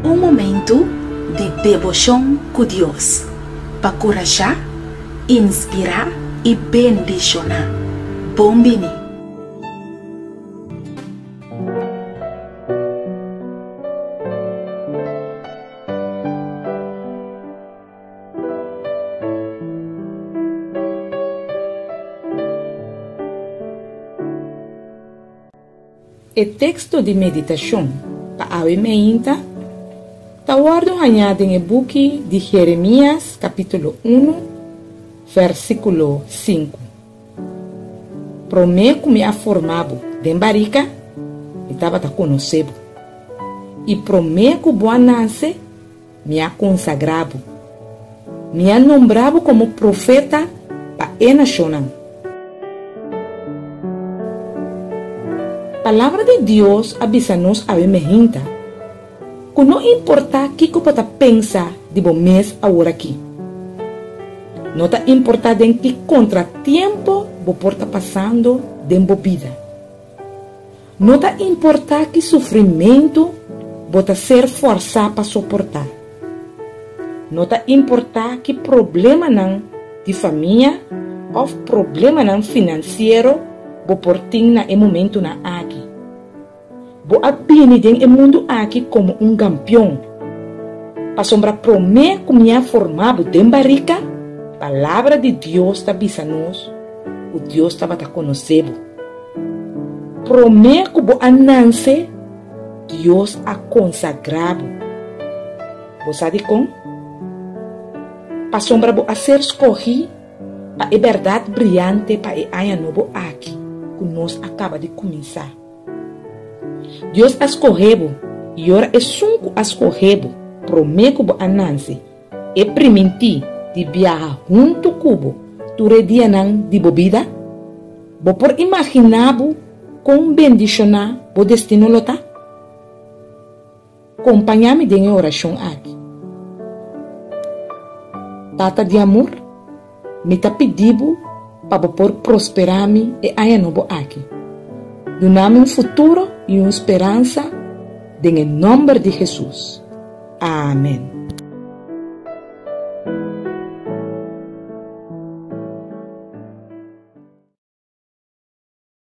Un momentu di deboshon ku Dios pa kurashá, inspirá i bendishoná. Bon bini! E teksto di meditashon pa awe meinta ta wòrdu hañá den e buki di Jeremias kapítulo unu, vèrsikulo sinku. Promé ku mi a forma bo den barika, mi tabata konosé bo, i promé ku bo a nase, mi a konsagrá bo. Mi a nombra bo komo profeta pa e nashonnan. Palabra di Dios a bisa nos awe mehinta ku no importá kiko bo ta pensa di bo mes aworakí. No ta importá den ki kontratiempo bo por ta pasando den bo bida. No ta importá ki sufrimentu bo ta ser fòrsá pa soportá. No ta importá ki problemanan di famia òf problemanan finansiero bo por tin na e momentunan aki. Bo a bini den e mundu aki komo un gampion. Pasobra promé ku mi a forma bo den barika, Palabra di Dios ta bisa nos ku Dios tabata konosé bo. Promé ku bo a nanse, Dios a konsagrá bo. Bo sa dikon? Pasobra bo a ser skohí pa e bèrdat briante pa e aña nobo aki ku nos a kaba di kuminsá. Dios a skohe bo, i ora esun ku a skohe bo promé ku bo a nanse, e primintí di biaha huntu ku bo tur e dianan di bo bida, bo por imaginá bo kon bendishoná bo destino lo ta? Kompañá mi den e orashon aki. Tata di amor, mi ta pidi bo pa bo por prosperá mi e aña nobo aki. Duna mi un futuro i un speransa den e nòmber di Hesus. Amen.